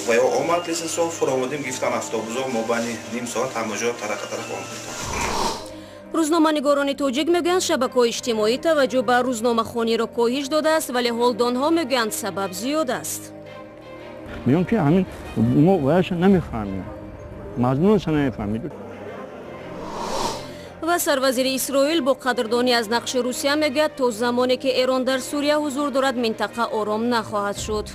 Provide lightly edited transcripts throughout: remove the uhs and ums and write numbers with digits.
Ва омад лесенсо фуромадем, гирифтан автобусо, мо байни ним соат ҳама ҷо тарақа тараф омадем. Рӯзноманигорони тоҷик мегӯянд, шабакаҳои иҷтимоӣ таваҷҷӯҳ ба рӯзномахониро коҳиш додааст, вале ҳолдонҳо мегӯянд, сабаб зиёд аст. Мегӯям, ки ҳамин мо ваяша намефаҳмем, мазмунашо намефаҳмем. Ва сарвазири Исроил бо қадрдонӣ аз нақши Русия мегӯяд, то замоне ки Эрон дар Сурия ҳузур дорад, минтақа ором нахоҳад шуд.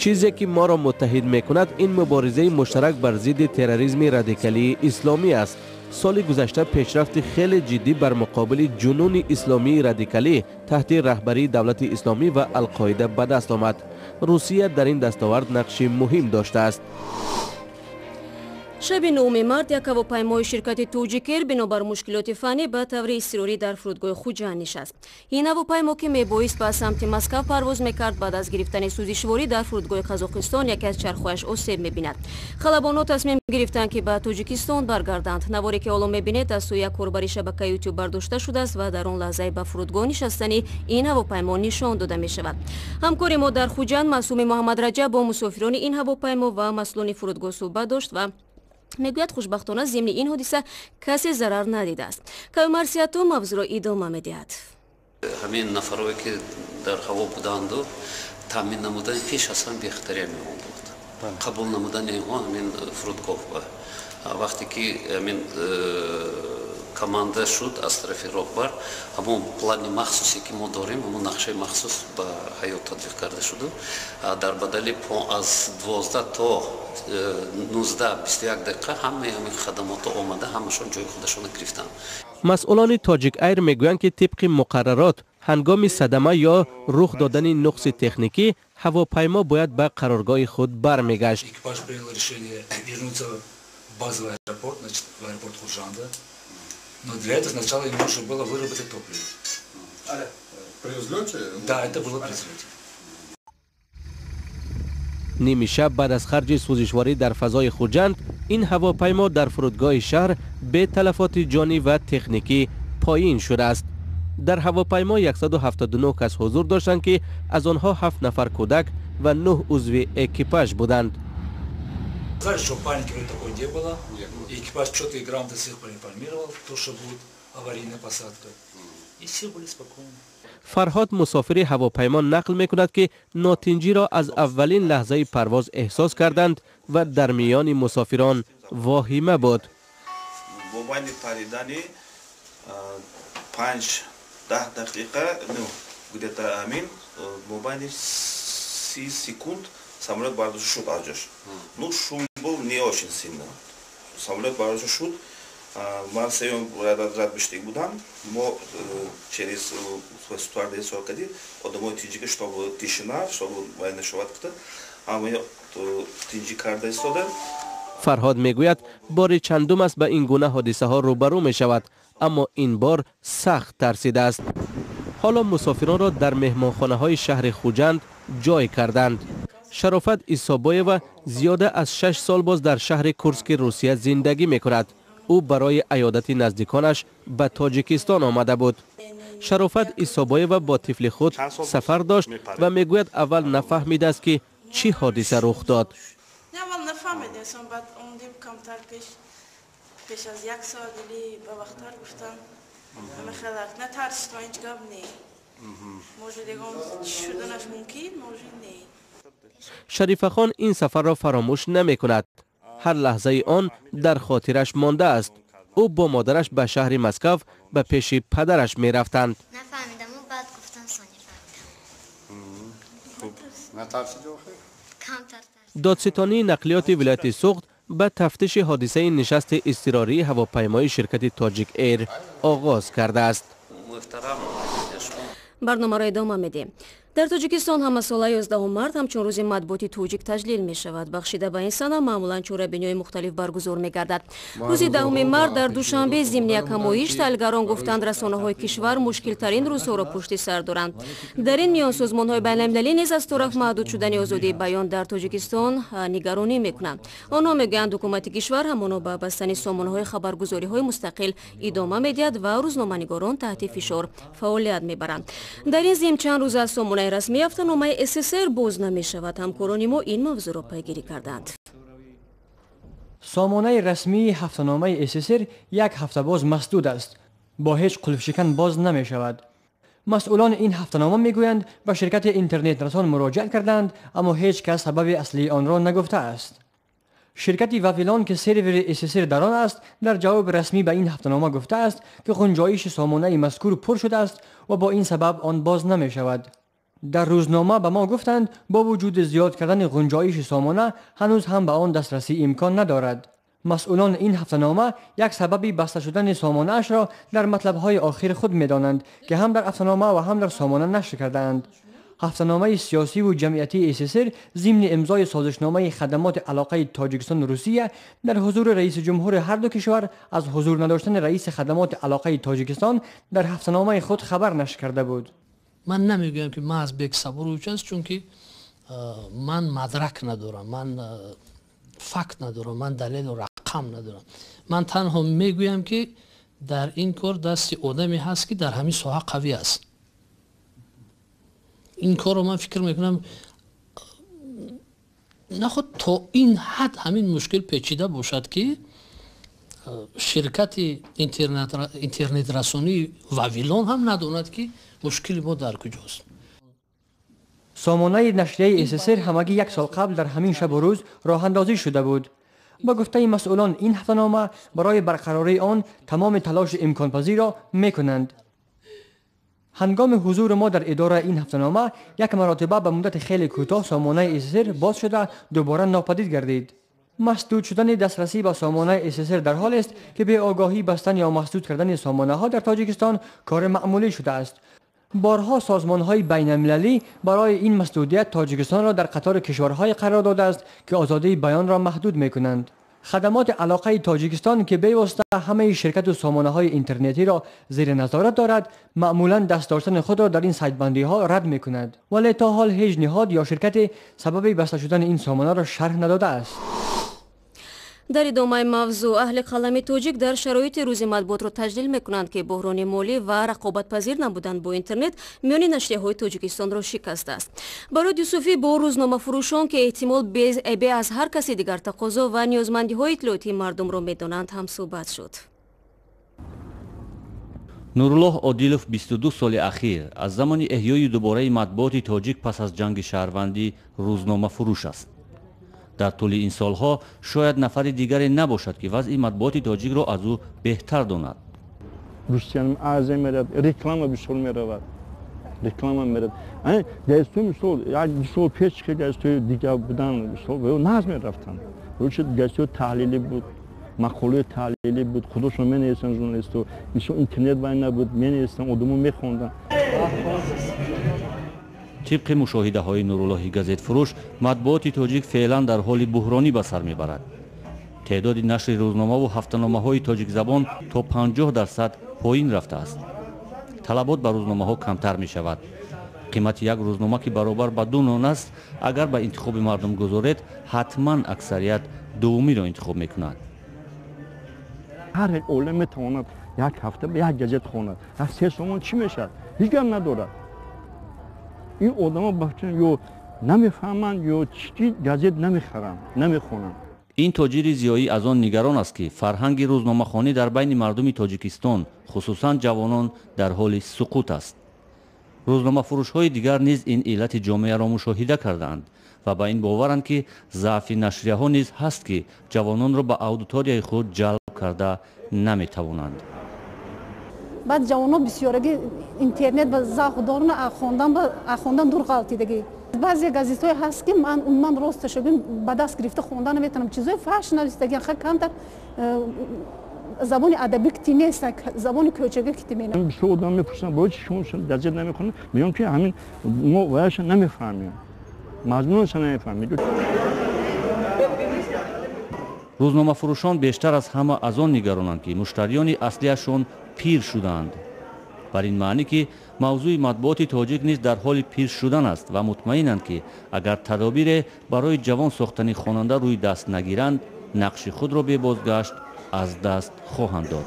Чизе ки моро муттаҳид мекунад, ин муборизаи муштарак бар зидди терроризми радикалии исломӣ аст. Соли гузашта пешрафти хеле ҷиддӣ бар муқобили ҷунуни исломии радикалӣ таҳти раҳбарии Давлати Исломӣ ва Алқоида ба даст омад. Русия дар ин дастовард нақши муҳим доштааст. Шаби 9 март як ҳавопаймои ширкати Тоҷикэр бинобар мушкилоти фаннӣ ба таври изтирорӣ дар фурудгоҳи Хуҷанд нишаст. Ин ҳавопаймо, ки мебоист ба самти Москав парвоз мекард, баъд аз гирифтани сӯзишворӣ дар фурудгоҳи Қазоқистон яке аз чархҳояш осеб мебинад. Халабонҳо тасмим гирифтанд, ки ба Тоҷикистон баргарданд. Наворе, ки ҳоло мебинед, аз сӯи як корбари шабакаи Ютуб бардошта шудааст ва дар он лаҳзаи ба фурудгоҳ нишастани ин ҳавопаймо нишон дода мешавад. Ҳамкори мо дар Хуҷанд Маъсуми Муҳаммадраҷаб бо мусофирони ин ҳавопаймо ва масъулони фурудгоҳ суҳбат дошт ва мегӯяд, хушбахтона зимни ин ҳодиса касе зарар надидааст. Каюмарсияту мавзӯъро идома медиҳад. Ҳамин нафарое, ки дар ҳаво буданду, таъмин намудани пеш аз ҳам бехатария меон буд, қабул намудани инҳо ҳамин фурудгоҳ. Ба вақте ки ҳамин команда шуд аз тарафи роҳбар, ҳамон плани махсусе, ки мо дорем, ҳамон нақшаи махсус ба ҳаёт татбиқ карда шуду дар бадали аз 12 то 19:21 ҳамаи ҳамин хадамото омада, ҳамашон ҷои худашонро гирифтанд. Масъулони Тоҷик Айр мегӯянд, ки тибқи муқаррарот ҳангоми садама ё рух додани нуқси техникӣ ҳавопаймо бояд ба қароргоҳи худ бармегашт. Экипаж принял решение вернуться в базовый аэропорт, значит, в аэропорт Худжанда. Но для этого сначала им нужно было выработать топливо. При взлете? Да, это было при взлете. Ними шаб баъд аз харҷи сӯзишворӣ дар фазои Хуҷанд ин ҳавопаймо дар фурудгоҳи шаҳр бе талафоти ҷонӣ ва техникӣ поин шудааст. Дар ҳавопаймо 179 кас ҳузур доштанд, ки аз онҳо 7 нафар кӯдак ва 9 узви экипаж буданд. Сказали, что паники вроде такой не было. И экипаж четко и грамотно всех проинформировал, то, что будет аварийная посадка. И все были спокойны. Фарҳод, мусофири ҳавопаймо, нақл мекунад, ки нотинҷиро аз аввалин лаҳзаи парвоз эҳсос карданд ва дар миёни мусофирон воҳима буд. Бо байни паридани 5-10 дақиқа, ну, где-то амин мобайни 30 секунд самолет бардошта шуд аз ҷош. Ну, шум был не очень сильно, самолет бардошта шуд. Ман сеюм ряд биштик будам. Мо через стюардессо кади одамои тинҷига, чтобы тишина, чтобы вай нашавад гуфта, ҳама тинҷӣ карда истода. Фарҳод мегӯяд, бори чандум аст ба ин гуна ҳодисаҳо рӯбарӯ мешавад, аммо ин бор сахт тарсидааст. Ҳоло мусофиронро дар меҳмонхонаҳои шаҳри Хуҷанд ҷой карданд. Шарофат Исобоева зиёда аз 6 сол боз дар шаҳри Курски Русия зиндагӣ мекунад. Ӯ барои аёдати наздиконаш ба Тоҷикистон омада буд. Шарофат Исобоева бо тифли худ сафар дошт ва мегӯяд, аввал нафаҳмидааст, ки чӣ ҳодиса рух дод. Аввал нафаҳмидем, баъд омдем камтар пеш аз як соат или ба вақттар гуфтан. Ҳамихелак натарсто, ҳеҷ гап не, может, ягон шуданаш мумкин, может, не. Шарифахон ин сафарро фаромӯш намекунад. Ҳар лаҳзаи он дар хотираш мондааст. Ӯ бо модараш ба шаҳри Москав ба пеши падараш мерафтанд. Нафаҳмидаму, баъд гуфтан, сони фаҳмидам. Камтар. Додситонии нақлиёти вилояти Суғд ба тафтиши ҳодисаи нишасти изтирории ҳавопаймои ширкати Тоҷик Эйр оғоз кардааст. Барномаро идома медиҳем. Дар Тоҷикистон ҳамасола 11 март ҳамчун Рӯзи матбуоти тоҷик таҷлил мешавад. Бахшида ба ин сана маъмулан чорабиниҳои мухталиф баргузор мегардад. Рӯзи 10 март дар Душанбе зимни як ҳамоиш таҳлилгарон гуфтанд, расонаҳои кишвар мушкилтарин рӯзҳоро пушти сар доранд. Дар ин миён созмонҳои байналмилалӣ низ аз тораф маҳдуд шудани озодии баён дар Тоҷикистон нигаронӣ мекунанд. Онҳо мегӯянд, ҳукумати кишвар ҳамоно ба бастани сомонаҳои хабаргузориҳои мустақил идома медиҳад ва рӯзноманигорон таҳти фишор фаъолият мебаранд. Дар ин зим чанд рӯз аз сомонаи Сомонаи расмии ҳафтаномаи СССР боз намешавад? Ҳамкорони мо ин мавзӯъро пайгирӣ карданд. Сомонаи расмии ҳафтаномаи СССР як ҳафта боз масдуд аст. Бо ҳеҷ қулфшикан боз намешавад. Масъулони ин ҳафтанома мегӯянд, ба ширкати интернетрасон муроҷиат карданд, аммо ҳеҷ кас сабаби аслии онро нагуфтааст. Ширкати Вавилон, ки сервери СССР дар он аст, дар ҷавоби расмӣ ба ин ҳафтанома гуфтааст, ки ғунҷоиши сомонаи мазкур пур шудааст ва бо ин сабаб он боз намешавад. Дар рӯзнома ба мо гуфтанд, бо вуҷуди зиёд кардани ғунҷоиши сомона ҳанӯз ҳам ба он дастрасӣ имкон надорад. Масъулони ин ҳафтанома як сабаби баста шудани сомонаашро дар матлабҳои охири худ медонанд, ки ҳам дар ҳафтанома ва ҳам дар сомона нашр кардаанд. Ҳафтаномаи сиёсиву ҷамъиятии СССР зимни имзои созишномаи хадамоти алоқаи Тоҷикистону Русия дар ҳузури раиси ҷумҳури ҳар ду кишвар аз ҳузур надоштани раиси хадамоти алоқаи Тоҷикистон дар ҳафтаномаи худ хабар нашр карда буд. Ман намегӯям, ки маҳз Бек Сабурович аст, чунки ман мадрак надорам, ман факт надорам, ман далелу рақам надорам. Ман танҳо мегӯям, ки дар ин кор дасти одаме ҳаст, ки дар ҳамин соҳа қавӣ аст. Ин корро ман фикр мекунам, наход то ин ҳад ҳамин мушкил печида бошад, ки ширкати интернетрасонии Вавилон ҳам надонад, ки мушкили мо дар куҷост. Сомонаи нашрияи СССР ҳамагӣ як сол қабл дар ҳамин шабу рӯз роҳандозӣ шуда буд. Ба гуфтаи масъулон, ин ҳафтанома барои барқарории он тамоми талоши имконпазирро мекунанд. Ҳангоми ҳузури мо дар идораи ин ҳафтанома як маротиба ба муддати хеле кӯтоҳ сомонаи СССР боз шуда, дубора нопадид гардид. Масдуд шудани дастрасӣ ба сомонаи СССР дар ҳолест, ки беогоҳӣ бастан ё маҳдуд кардани сомонаҳо дар Тоҷикистон кори маъмулӣ шудааст. Борҳо созмонҳои байналмилалӣ барои ин масдудият Тоҷикистонро дар қатори кишварҳое қарор додааст, ки озодии баёнро маҳдуд мекунанд. Хадамоти алоқаи Тоҷикистон, ки бевосита ҳамаи ширкату сомонаҳои интернетиро зери назорат дорад, маъмулан даст доштани худро дар ин сайтбандиҳо рад мекунад, вале то ҳол ҳеҷ ниҳод ё ширкате сабаби баста шудани ин сомонаро шарҳ надодааст. Дар идомаи мавзӯъ, аҳли қалами тоҷик дар шароити рӯзи матбуотро таҷлил мекунанд, ки буҳрони молӣ ва рақобатпазир набудан бо интернет миёни нашрияҳои Тоҷикистонро шикастааст. Барои Юсуфӣ бо рӯзномафурӯшон, ки эҳтимол бе аз ҳар каси дигар тақозо ва ниёзмандиҳои иттилоотии мардумро медонанд, ҳамсӯҳбат шуд. Нуруллоҳ Одилов 22 соли ахир аз замони эҳёи дубораи матбуоти тоҷик пас аз ҷанги шаҳрвандӣ рӯзномафурӯш аст. Дар тӯли ин солҳо шояд нафари дигаре набошад, ки вазъи матбуоти тоҷикро аз ӯ беҳтар донад. Русиян азия меравад, реклама бисёр меравад, реклама меравад. Газетҳои, мисол, як ду сол пеш ки газетҳои дигар буданд, мисол, нағз мерафтанд. Газетҳои таҳлилӣ буд, мақолаи таҳлилӣ буд, худошон менависанд журналистҳо. Мисол, интернет вай набуд, менависанд, одамо мехонданд. Тибқи мушоҳидаҳои Нуруллоҳи газетфурӯш, матбуоти тоҷик феълан дар ҳоли буҳронӣ ба сар мебарад. Теъдоди нашри рӯзномаву ҳафтаномаҳои тоҷикзабон то 50% поин рафтааст. Талабот ба рӯзномаҳо камтар мешавад. Қимати як рӯзнома, ки баробар ба 2 нон аст, агар ба интихоби мардум гузоред, ҳатман аксарият дуввумиро интихоб мекунад. Ҳар як оила метавонад як ҳафта як газет хонад. Аз 3 сомон чӣ мешавад? Ҳеҷ гап надорад. Ин одамо ё намефаҳманд, ё чӣ газет намехаранд, намехонанд. Ин тоҷири зиёӣ аз он нигарон аст, ки фарҳанги рӯзномахонӣ дар байни мардуми Тоҷикистон, хусусан ҷавонон, дар ҳоли суқут аст. Рӯзномафурӯшҳои дигар низ ин иллати ҷомеаро мушоҳида кардаанд ва ба ин боваранд, ки заъфи нашрияҳо низ ҳаст, ки ҷавононро ба аудиторияи худ ҷалб карда наметавонанд. Баъд ҷавонҳо бисёрагӣ интернет ба завқ доранд, хондан дур ғалтидагӣ. Баъзе газетҳое ҳаст, ки ман умуман росташо гӯям, ба даст гирифта хондан наметавонам. Чизҳои фаҳш навистагиан, ха камтар забони адабӣ кити нест, забони кӯчагӣ кити менависанд. Бисёр одам мепурсанд, бояд чи шумо газет намехонед? Мегӯям, ки ҳамин мо ваяша намефаҳмем, мазмунашо намефаҳмем. Рӯзномафурӯшон бештар аз ҳама аз он нигаронанд, ки муштариёни аслиашон пир шудаанд. Бар ин маънӣ, ки мавзӯи матбуоти тоҷик низ дар ҳоли пир шудан аст ва мутмаинанд, ки агар тадобире барои ҷавон сохтани хонанда рӯи даст нагиранд, нақши худро бебозгашт аз даст хоҳанд дод.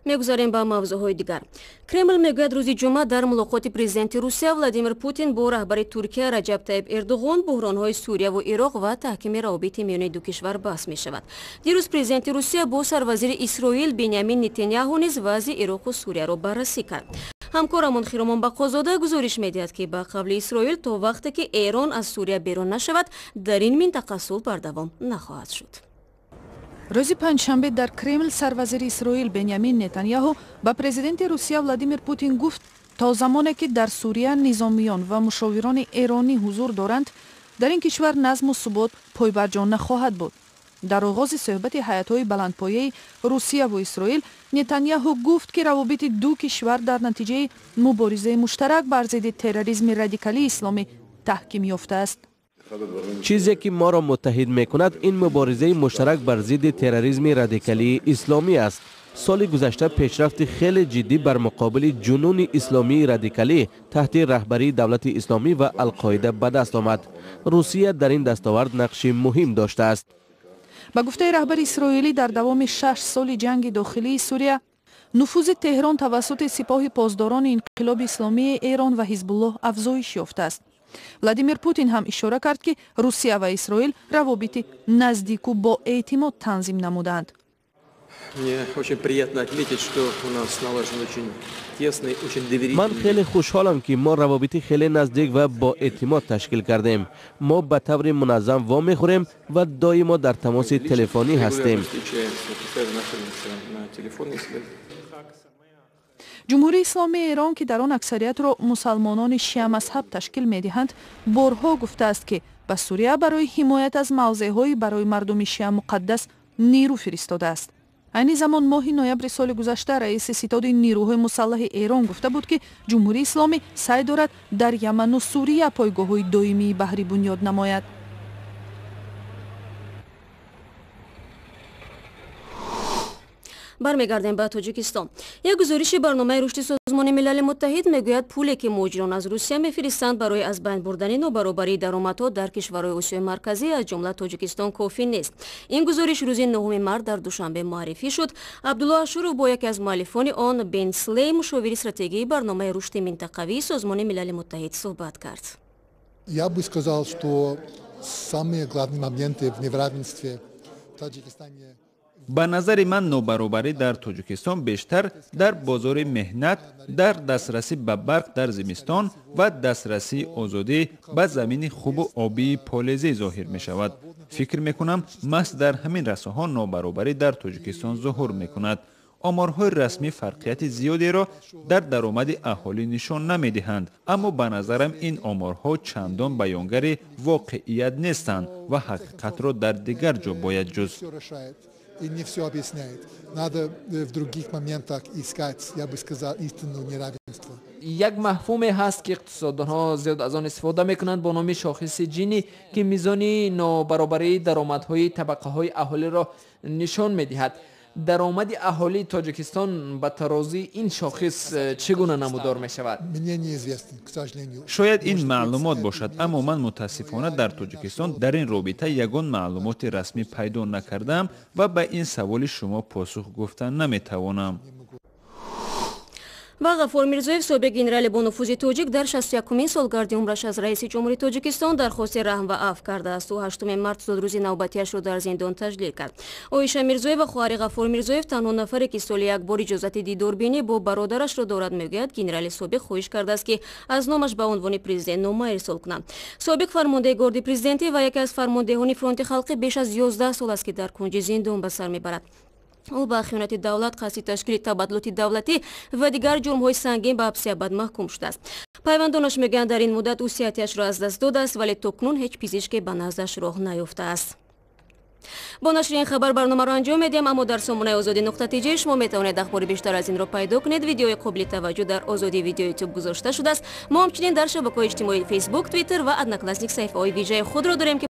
Мегузарем ба мавзӯъҳои дигар. Кремл мегӯяд, рӯзи ҷумъа дар мулоқоти президенти Русия Владимир Путин бо раҳбари Туркия Раҷаб Тайиб Эрдуғон буҳронҳои Сурияву Ироқ ва таҳкими равобити миёни ду кишвар баҳс мешавад. Дирӯз президенти Русия бо сарвазири Исроил Бенямин Нетаняҳу низ вазъи Ироқу Сурияро баррасӣ кард. Ҳамкорамон Хиромон Бақозода гузориш медиҳад, ки ба қавли Исроил то вақте ки Эрон аз Сурия берун нашавад, дар ин минтақа сулҳ бардавом нахоҳад шуд. Рӯзи панҷшанбе дар Кремл сарвазири Исроил Бенямин Нетаняҳу ба президенти Русия Владимир Путин гуфт, то замоне ки дар Сурия низомиён ва мушовирони эронӣ ҳузур доранд, дар ин кишвар назму субот пойбарҷо нахоҳад буд. Дар оғози суҳбати ҳайатҳои баландпояи Русияву Исроил Нетаняҳу гуфт, ки равобити ду кишвар дар натиҷаи муборизаи муштарак бар зидди терроризми радикалии исломӣ таҳким ёфтааст. Чизе ки моро муттаҳид мекунад, ин муборизаи муштарак бар зидди терроризми радикалии исломӣ аст. Соли гузашта пешрафти хеле ҷиддӣ бар муқобили ҷунуни исломии радикалӣ таҳти раҳбарии Давлати Исломӣ ва Алқоида ба даст омад. Русия дар ин дастовард нақши муҳим доштааст. Ба гуфтаи раҳбари исроилӣ, дар давоми 6 соли ҷанги дохилии Сурия нуфузи Теҳрон тавассути Сипоҳи Посдорони Инқилоби Исломии Эрон ва Ҳизбуллоҳ афзоиш ёфтааст. Владимир Путин ҳам ишора кард, ки Русия ва Исроил равобити наздику бо эътимод танзим намуданд. Ман хеле хушҳолам, ки мо равобити хеле наздик ва бо эътимод ташкил кардем. Мо ба таври муназзам вомехӯрем ва доимо дар тамоси телефонӣ ҳастем. Ҷумҳурии Исломии Эрон, ки дар он аксариятро мусалмонони шиамазҳаб ташкил медиҳанд, борҳо гуфтааст, ки ба Сурия барои ҳимоят аз мавзеъҳои барои мардуми шиа муқаддас нерӯ фиристодааст. Айни замон моҳи ноябри соли гузашта раиси ситоди нерӯҳои мусаллаҳи Эрон гуфта буд, ки Ҷумҳурии Исломӣ саъй дорад дар Яману Сурия пойгоҳҳои доимии баҳрӣ бунёд намояд. Бармегардем ба Тоҷикистон. Як гузориши барномаи рушди Созмони Милали Муттаҳид мегӯяд, пуле ки муҳоҷирон аз Русия мефиристанд барои аз байн бурдани нобаробарии даромадҳо дар кишварҳои Осиёи Марказӣ, аз ҷумла Тоҷикистон, кофӣ нест. Ин гузориш рӯзи 9 март дар Душанбе муаррифӣ шуд. Абдулло Ашуров бо яке аз муаллифони он, Бен Слей, мушовири стратегии барномаи рушди минтақавии Созмони Милали Муттаҳид, суҳбат кард. Я бы сказал, что самые главные моменты в неравенстве в Таджикистане. Ба назари ман, нобаробарӣ дар Тоҷикистон бештар дар бозори меҳнат, дар дастрасӣ ба барқ дар зимистон ва дастрасии озодӣ ба замини хубу обии полезӣ зоҳир мешавад. Фикр мекунам, маҳз дар ҳамин расоҳо нобаробарӣ дар Тоҷикистон зуҳур мекунад. Оморҳои расмӣ фарқияти зиёдеро дар даромади аҳолӣ нишон намедиҳанд, аммо ба назарам ин оморҳо чандон баёнгари воқеият нестанд ва ҳақиқатро дар дигар ҷо бояд ҷуст. И не все объясняет. Надо в других моментах искать, я бы сказал, истинное неравенство. Як мафҳуме ҳаст, ки иқтисоддонҳо зиёд аз он истифода мекунанд бо номи шохиси Ҷинӣ, ки мизони нобаробарии даромадҳои табақаҳои аҳолиро нишон медиҳад. Даромади аҳолии Тоҷикистон ба тарозии ин шохис чӣ гуна намудор мешавад? Шояд ин маълумот бошад, аммо ман мутаассифона дар Тоҷикистон дар ин робита ягон маълумоти расмӣ пайдо накардаам ва ба ин саволи шумо посух гуфта наметавонам. Ва Ғафур Мирзоев, собиқ генерали бонуфузи тоҷик, дар 61-умин солгарди умраш аз раиси ҷумҳури Тоҷикистон дархости раҳм ва афв кардааст. Ӯ 8 март зодрӯзи навбатиашро дар зиндон таҷлил кард. Оиша Мирзоева, хоҳари Ғафур Мирзоев, танҳо нафаре ки соли як бор иҷозати дидорбинӣ бо бародарашро дорад, мегӯяд, генерали собиқ хоҳиш кардааст, ки аз номаш ба унвони президент нома ирсол кунанд. Собиқ фармондеҳи горди президентӣ ва яке аз фармондеҳони фронти халқӣ беш аз 11 сол аст, ки дар кунҷи зиндон ба сар мебарад. Ӯ ба хиёнати давлат, қасди ташкили табаддулоти давлатӣ ва дигар ҷурмҳои сангин ба ҳабси абад маҳкум шудааст. Пайвандонаш мегӯянд, дар ин муддат ӯ сиҳатиашро аз даст додааст, вале то кунун ҳеҷ пизишке ба наздаш роҳ наёфтааст. Бо нашри ин хабар барномаро анҷом медиҳем, аммо дар сомонаи озодӣ нуқта тж шумо метавонед ахбори бештар аз инро пайдо кунед. Видеои қобили таваҷҷӯҳ дар Озодӣ видео ютуб гузошта шудааст. Мо ҳамчунин дар шабакаҳои иҷтимоии Фейсбук, Твиттер ва Одноклассник саҳифаҳои вижаи худро дорем, ки